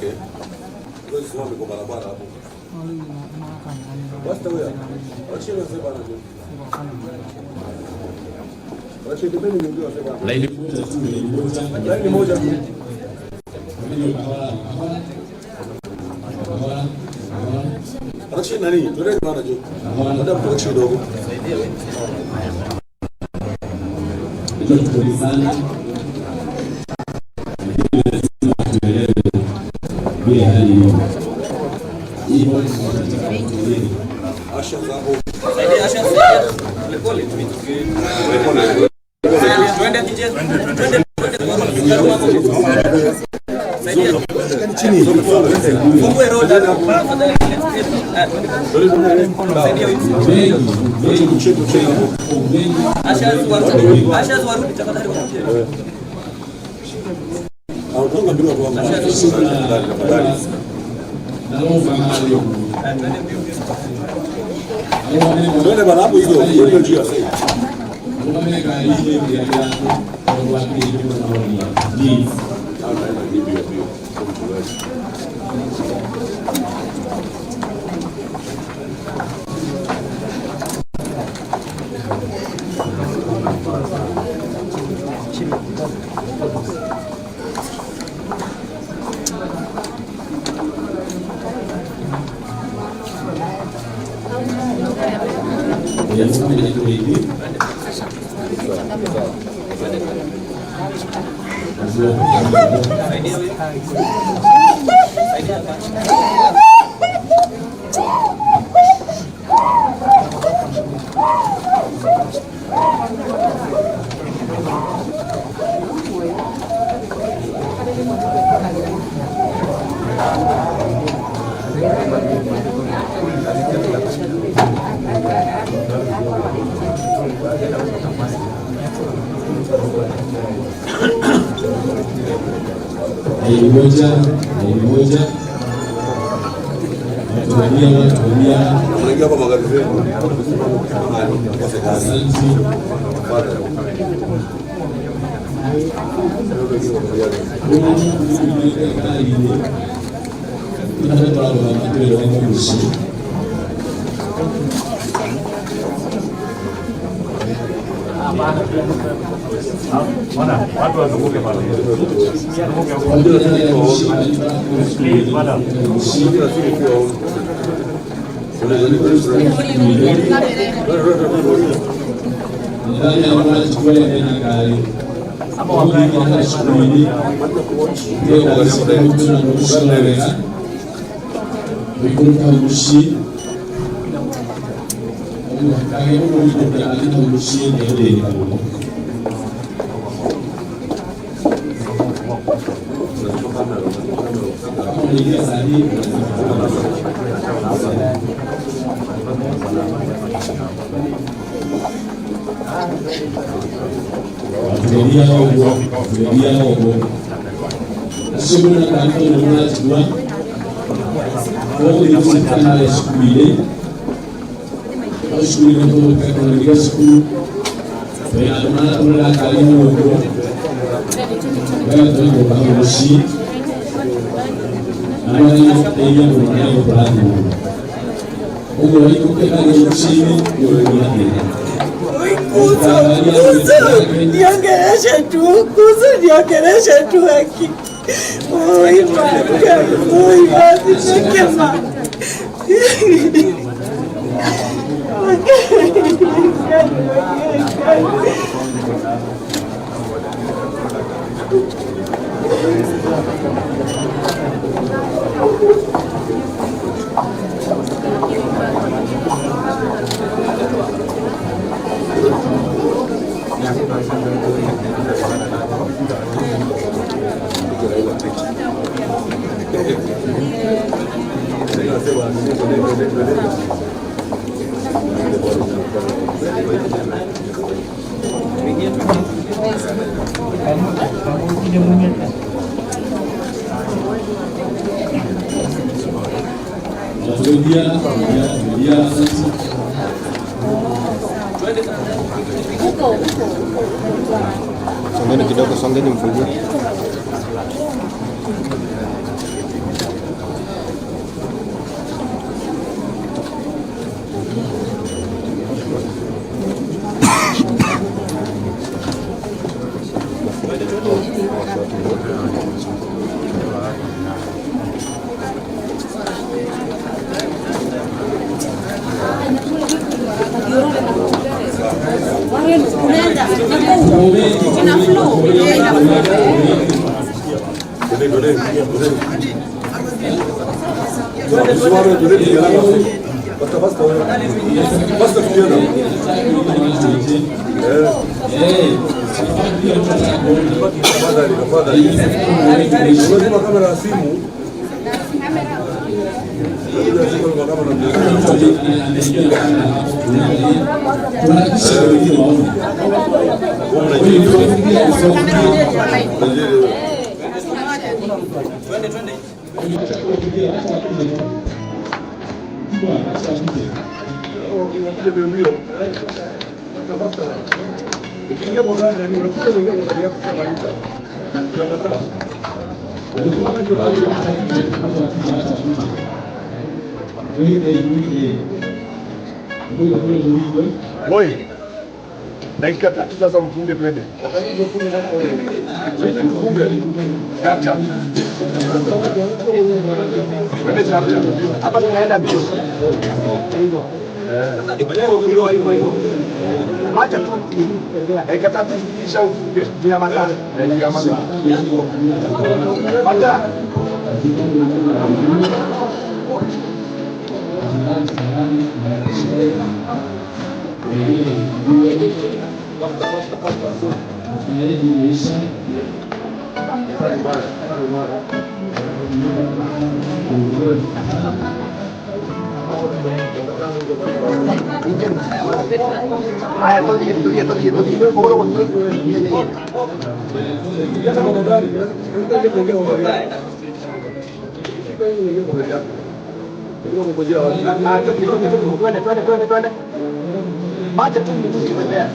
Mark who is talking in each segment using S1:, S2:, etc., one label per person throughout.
S1: Wewe kwa barabara hapo. Basta wewe. Acha wewe bana. Acha ndio mimi ndio sema.
S2: Laini moja tu, laini moja.
S1: Laini moja tu. Acha nani? Tuende bana jo. Ndio mtu kidogo.
S2: Tukiulizana lakini lazima tuelewe vile hali ilivyo. Hii bodi
S1: Asha zako. Anatonga mbili watu wangu. Twende bana hapo hizo. Hiyo njia sasa.
S2: Laini moja, laini moja. Watulia, watulia.
S1: Unaingia kwa magari zenu.
S2: Asante.
S3: Watu wazunguke pale. Please, madam.
S4: Niongeleshe tu, kuzu niongeleshe tu haki. Oi, maka, oi, basi pekema.
S2: Watulia, watulia, asante.
S5: Songeni kidogo, songeni mfungue.
S1: Tusimame tuende tukienda. Basta basta wewe. Basta tukienda. Tafadhali, tafadhali. Unazima kamera ya simu. Unazima kamera ya simu.
S2: Tunahakikisha wengine waone.
S5: Moi, dakika 3 sasa mfunge twende. Mfunge. Chap chap. Twende chap chap. Hapa tunaenda mbio. Hivyo hivyo hivyo. Acha tu. Dakika 3 kisha ufunge. Juu ya mataa. Juu ya mataa. Mataa. Haya, tulie, tulie, tulie, tulie. Twende, twende, twende, twende. Macha tu miguu ikiendelea.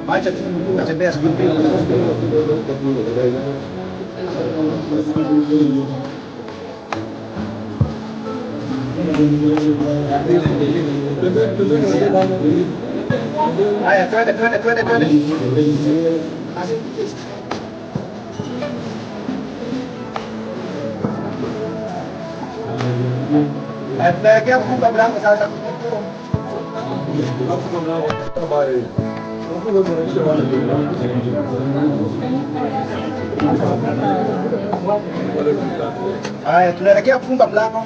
S5: Macha tu miguu inatembea spidi. Haya, twende, twende, twende, twende. Haya, tunaelekea kufunga mlango sasa. Haya, tunaelekea kufunga mlango.